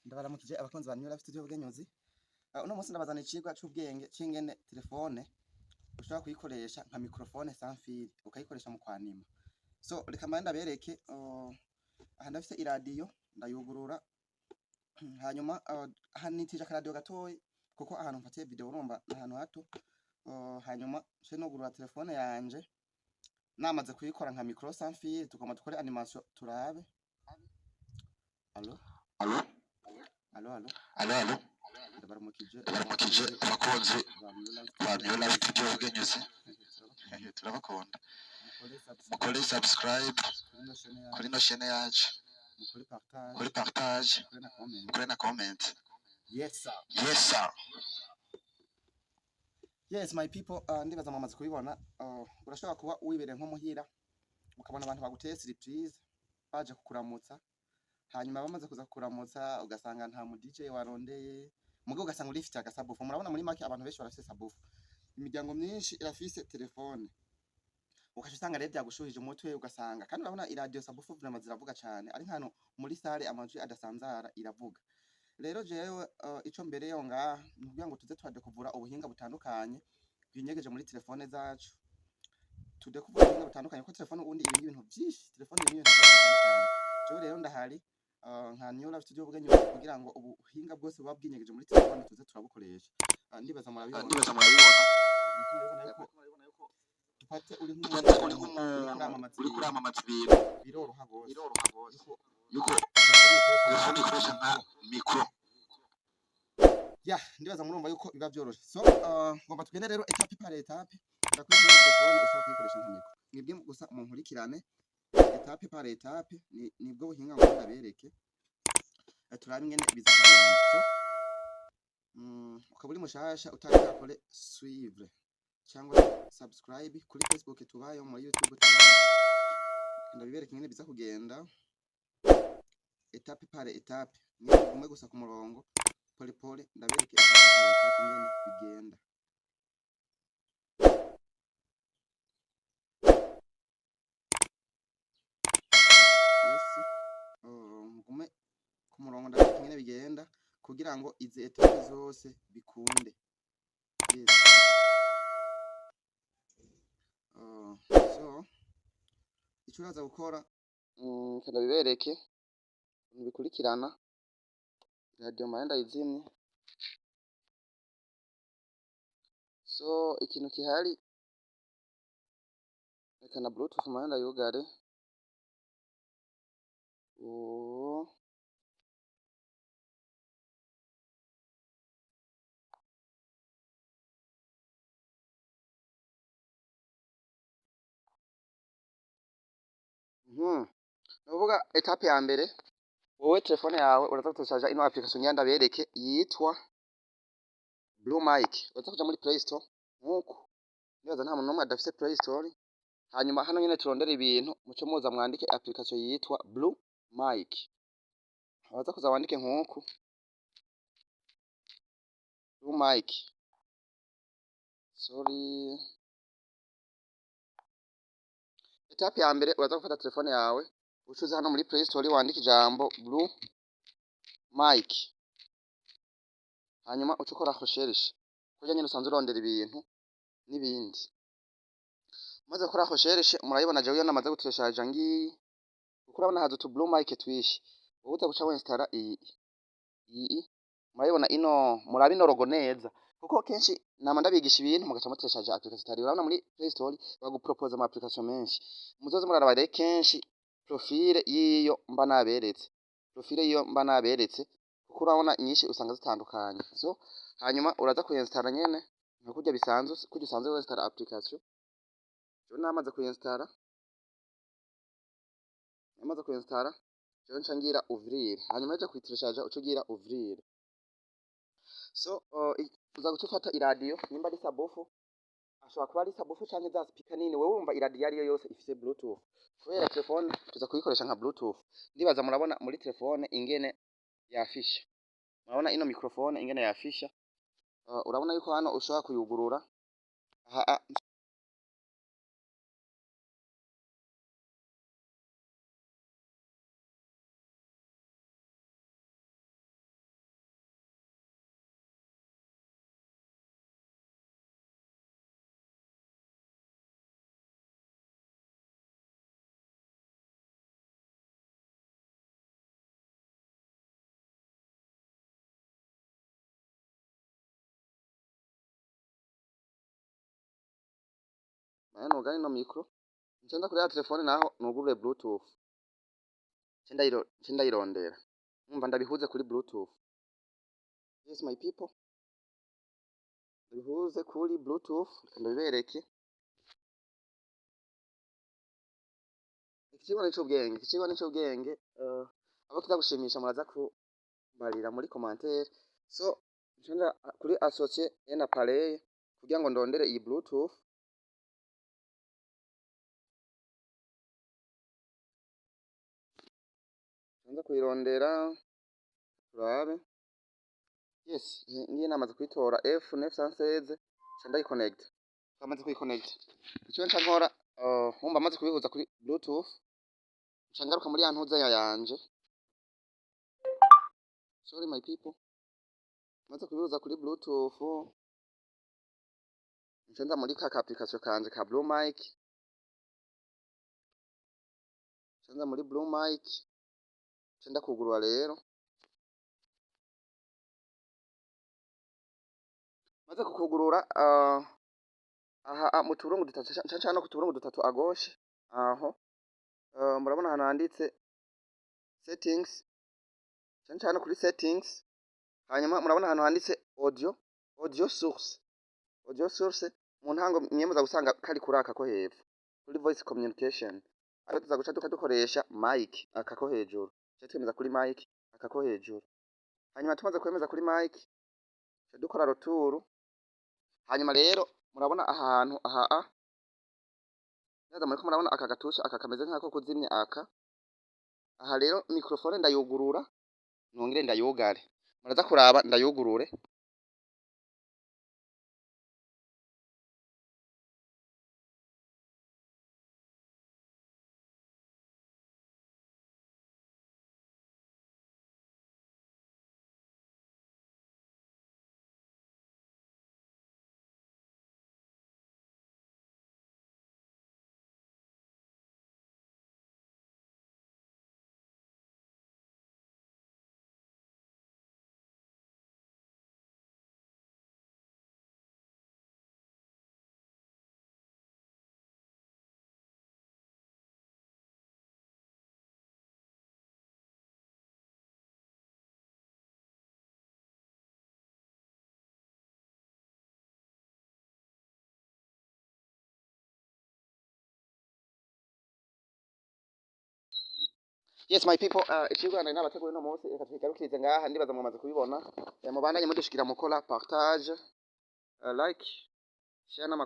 Ndabaramukije abakunzi ba New Life Studio Bugenyuzi. Uno munsi ndabazana icigwa c'ubwenge c'ingene telefone ushobora kuyikoresha nka microphone sans fil, ukayikoresha mu kwanima. So reka mbanze ndabereke, aha ndafise iradiyo ndayugurura, hanyuma aha nitije akaradiyo gatoyi kuko ahantu mfatiye video urumva ni ahantu hato. Hanyuma nce nugurura telefone yanje namaze kuyikora nka micro sans fil, tugomba dukore animation turabe. Allo? Allo? Allo, allo. Allo, allo. Ndabaramukije Ndabaramukije abakunzi abakunzi ba New Life ba Studio New Life Studio Bugenyuzi. Bugenyuzi. Turabakunda. Mukore Mukore subscribe subscribe kuri ino chaîne kuri yacu, ino chaîne yacu, mukore partage, mukore partage, mukore na comment. mukore na comment. Yes sir. Yes sir. Yes my people, ndibaza mwamaze kubibona. Urashobora kuba wibereye nko muhira ukabona abantu baguteye surprise baje kukuramutsa, hanyuma bamaze kuza kukuramutsa ugasanga nta mu DJ warondeye, mugo ugasanga urifitiye agasabufu. Murabona muri make abantu benshi barafise sabufu, imiryango myinshi irafise telefone, ukaca usanga rero byagushuhije umutwe, ugasanga kandi urabona iradiyo sabufu vraiment ziravuga cane, ari nk'ahantu muri sale amajwi adasanzara iravuga. Rero jewe ico mbere yo ngaha ni ukugira ngo tuze turadekuvura ubuhinga butandukanye bwinyegeje muri telefone zacu, tudekuvura ubuhinga butandukanye kuko telefone ubundi irimwo ibintu vyinshi, telefone irimwo ibintu vyinshi bitandukanye. Jewe rero ndahari nka New Life Studio Bugenyuzi kugira ngo ubuhinga bwose buba bwinyegeje muri telefone tuze turabukoresha. Ndibaza murabibona. Ndibaza murabibona. Murabibona yuko dufate uri Dufate uri nk'umuntu nk'umuntu uriko uramamaza uriko ibintu uramamaza ibintu biroroha gose biroroha gose yuko yuko telefone ikoresha nka telefone ikoresha nka micro. micro. Ya, ndibaza murumva yuko biba vyoroshe. So, ngomba tugende rero etape par etape. Ndakwereka ingene telefone ushobora kuyikoresha nka micro. Mwebwe gusa munkurikirane etape par etape, nibwo buhinga ngomba ndabereke. Turabe ingene biza kugenda. So, ukaba uri mushasha utari bwakore suivre cyangwa subscribe kuri Facebook tubayo, muri YouTube tubayo. Ndabibereka ingene biza kugenda etape par etape. Mwebwe mugume gusa ku murongo pole pole, ndabereke etape par etape ingene bigenda. Yes. Mugume ku murongo ndabereka ingene bigenda kugira ngo izi etape zose bikunde. Yes. So ico uraza gukora, reka ndabibereke ukuntu bikurikirana. Radio mbaye ndayizimye. So ikintu kihari, reka na bluetooth mbaye ndayugare. Oh. Nukuvuga etape ya mbere, wowe telefone yawe uraza gutashaja ino application ngira ndabereke yitwa Blue Mic. Uraza kuja muri Play Store nkuko ndibaza nta muntu n'umwe adafise Play Store. Hanyuma hano nyene turondera ibintu, muce muza mwandike application yitwa Blue Mic. Uraza kuza wandike nkuku Blue Mic. Sorry. Etape ya mbere uraza gufata telefone yawe ucuze hano muri Play Store wandike ijambo Blue Mic, hanyuma uce ukora recherche kurya nyene usanzwe urondera ibintu n'ibindi. Umaze gukora recherche murayibona jewe iyo namaze gutereshaja ngiyi, kuko urabona haza utu Blue Mic twishi. Wowe uza guca winstara iyi iyi, murayibona ino, murabe ino logo neza, kuko kenshi nama ndabigisha ibintu mugaca mutereshaja application itari. Urabona muri Play Store bagupropose ama application menshi, muzoze muraraba rero kenshi profile y'iyo mba naberetse, profile y'iyo mba naberetse, kuko urabona nyinshi usanga zitandukanye. So hanyuma uraza kuyinsitara nyene nka kurya bisanzwe, kurya usanzwe winstara application. Jewe namaze kuyinsitara, namaze kuyinsitara jewe nca ngira ouvrir, hanyuma uje kuyitereshaja uca ugira ouvrir. So uza guca ufata iradiyo nimba ari sabufu, ashobora kuba ari sabufu canke za speaker nini, wewe wumva iradiyo ariyo yose ifise bluetooth, kubera telefone tuza kuyikoresha nka bluetooth. Ndibaza murabona muri telefone ingene yafisha, murabona ino microphone ingene yafisha. Urabona yuko hano ushobora kuyugurura aha. Nugare ino micro, nce nza kuri ya telefone naho nugurure Bluetooth, nce ndayirondera, numva ndabihuze kuri Bluetooth. Yes my people, ndabihuze kuri Bluetooth. Reka ndabibereke. Iki cigwa ni ic'ubwenge, iki cigwa ni ic'ubwenge. Abo kiza gushimisha muraza kubarira muri commentaire. So nce nja kuri associer un appareil kugira ngo ndondere iyi Bluetooth. Nza kuyirondera, turabe. Yes, ngiye namaze kuyitora, F916, nca ndayiconnect. Twamaze kuyiconnect, ico nca nkora, wumva amaze kubihuza kuri Bluetooth, nca ngaruka muri ya ntuzenya yanje. Sorry my people, maze kubihuza kuri Bluetooth, nca nza muri ka application kanje ka Blue Mic, nca nza muri Blue Mic, nca ndakugurura. Rero maze kukugurura, aha mu tuburungu dutatu, nca nca no ku tuburungu dutatu à gauche aho, murabona ahantu handitse settings, nca nca hano kuri settings. Hanyuma murabona ahantu handitse audio source. Audio source mu ntango mwemeza gusanga kari kuri aka ko hepfo kuri voice communication, ariko tuza guca dukoresha mic, aka ko hejuru. Tuca twemeza kuri mic, aka ko hejuru. Hanyuma tumaze kwemeza kuri mic, tuca dukora retour. Hanyuma rero murabona ahantu aha, a neza muriko murabona aka gatusha aka kameze nk'ako kuzimya aka. Aha rero microphone ndayugurura nongere ndayugare. Muraza kuraba, ndayugurure. Yes my people, icigwa nari nabateguye uno munsi reka tukigarukirize ngaha. Ndibaza mwamaze kubibona. Mubandanye mudushigira mukora partage, like, share n'ama